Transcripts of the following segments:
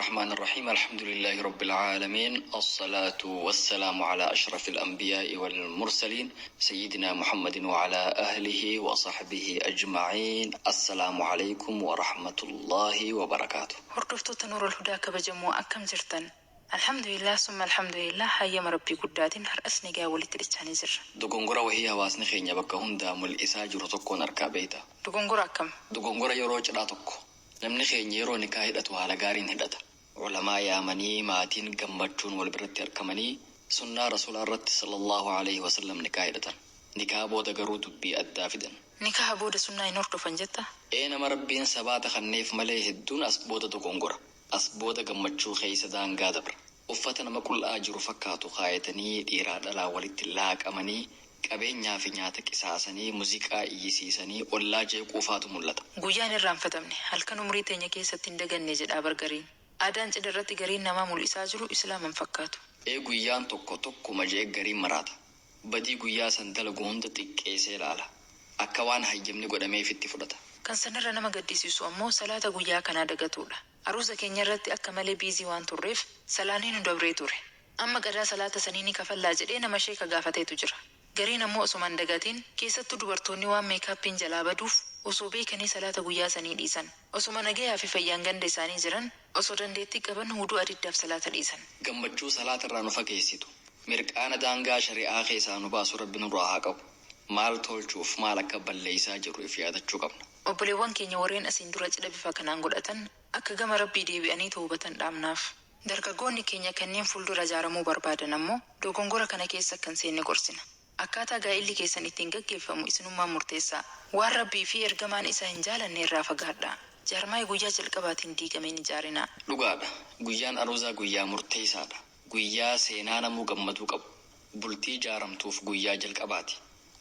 الرحمن الرحيم. الحمد لله رب العالمين. الصلاة والسلام على أشرف الأنبياء والمرسلين سيدنا محمد وعلى أهله وصحبه أجمعين. السلام عليكم ورحمة الله وبركاته. Hordoftoota Nuurul Hudaa kabajamoo, akkam jirtan? Alhamdulillah, summa alhamdulillah, hayyama Rabbii guddaatiin har'as nagaa walitti dhichaanii jirra. Dogongora wahii hawaasni keenya bakka hundaa mul'isaa jiru tokkoon harkaa beeyta. Dogongora akkam? Dogongora yeroo cidhaa tokko. Namni keenya yeroo nikaa hidhatu haala gaariin hidhata. Ulamaa yaamanii, maatiin gammachuun wal biratti argamanii, sunnaa Rasuulaa irratti sallallahu alaihi wasallam nikaa hidhatan. Nikaa booda garuu dubbii addaa fidan. Nikaha booda sunnaa hin hordofan jetta? Ee, nama Rabbiin sabaata kanneef malee hedduun as booda dogongora. As booda gammachuu keessa daangaa dabra. Uffata nama qullaa jiru fakkaatu kaayatanii, dhiiraa dhalaa walitti laaqamanii, qabeenyaa fi nyaata qisaasanii, muuziqaa iyyisiisanii ollaa jeequufaatu mul'ata. Guyyaan irraanfatamne halkan umurii teenya keessatti hin daganne jedhaa bargariin. Aadaan cidha irratti gariin namaa mul'isaa jiru Islaaman fakkaatu. Ee, guyyaan tokko tokkuma jee gariin maraata. Badii guyyaa san dalagu hunda xiqqeessee ilaala. Akka waan hayyamni godhameefitti fudhata. Kan sanarra nama gaddisiisu ammoo salaata guyyaa kanaa dagatuudha. Aruuza keenya irratti akka malee busy waan turreef salaanni nu dabree ture. Amma qadaa salaata sanii ni kafallaa jedhee nama sheeka gaafateetu jira. Gariin ammoo osuma hin dagatiin, keessattuu dubartoonni waan makeupiin jalaa baduuf osoo beekanii salaata guyyaa sanii dhiisan. Osuma nagayaa fi fayyaan ganda isaanii jiran, osoo dandeettii qaban huduu adiddaaf salaata dhiisan. Gammachuu salaata irraa nu fageessitu. Mirqaana daangaa shari'aa keessaa nu baasu Rabbi nurraa haa qabu. Maal tolchuuf maal akka balleessaa jirru if yaadachuu qabna. Obboleewwan keenya warreen asiin dura cidha bifa kanaan godhatan akka gama Rabbii deebi'anii toobatan dhaamnaaf. Dargaggoonni keenya kanneen fuuldura ijaaramuu barbaadan ammoo dogongora kana keessa akka hin seenne gorsina. Akkaataa gaa'illi keessan ittiin gaggeeffamu isinummaan murteessaa. Waan Rabbii fi ergamaan isaa hin jaalanne irraa fagaadha. Jaarmaayii guyyaa jalqabaatiin diigameen ijaarinaa. Dhugaadha. Guyyaan aruuzaa guyyaa murteessaadha. Guyyaa seenaa namuu gammaduu qabu. Bultii ijaaramtuuf guyyaa jalqabaati.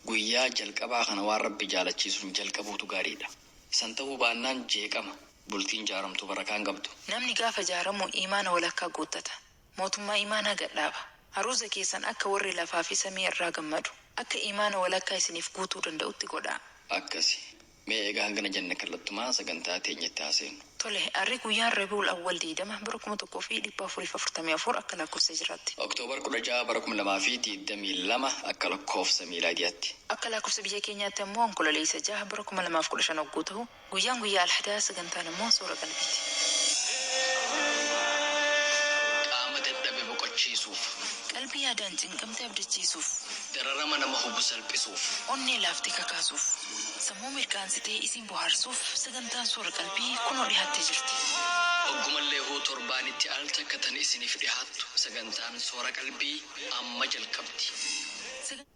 Guyyaa jalqabaa kana waan Rabbi jaalachiisuun jalqabuutu gaariidha. San ta'uu baannaan jeeqama. Bultiin ijaaramtu barakaan qabdu. Namni gaafa ijaaramu imaana walakkaa guuttata. Mootummaa imaanaa gadhaaba. Aruuza keessan akka warri lafaa fi samii irraa gammadu, akka imaana walakkaa isiniif guutuu danda'utti godhaa. Akkasi. Mee egaa hangana jenne, kallattumaa sagantaa teenyatti haaseenu. Tole, harri guyyaan Rabiul Awwal 20 bara 1444 akka lakkoofsa jiraatti. Oktoobar 16 bara 2022 akka lakkoofsa miilaadiyaatti. Akka lakkoofsa biyya keenyaatti ammoo Onkololeessa 6 bara 2015 hogguu ta'u, guyyaan guyyaa Alhadaa, sagantaan ammoo Soora Qalbiiti. Qaama dadhabe boqochiisuuf. Qalbii yaadaan cinqamte abdachiisuuf. Dararama nama hubu salphisuuf. Onnee laaftee kakaasuuf. Sammuu mirkaansitee isin bohaarsuuf sagantaan Soora Qalbii kunoo dhiyaattee jirti. Oggumallee huu torbaanitti al takka tan isiniif dhihaattu sagantaan Soora Qalbii amma jalqabdi.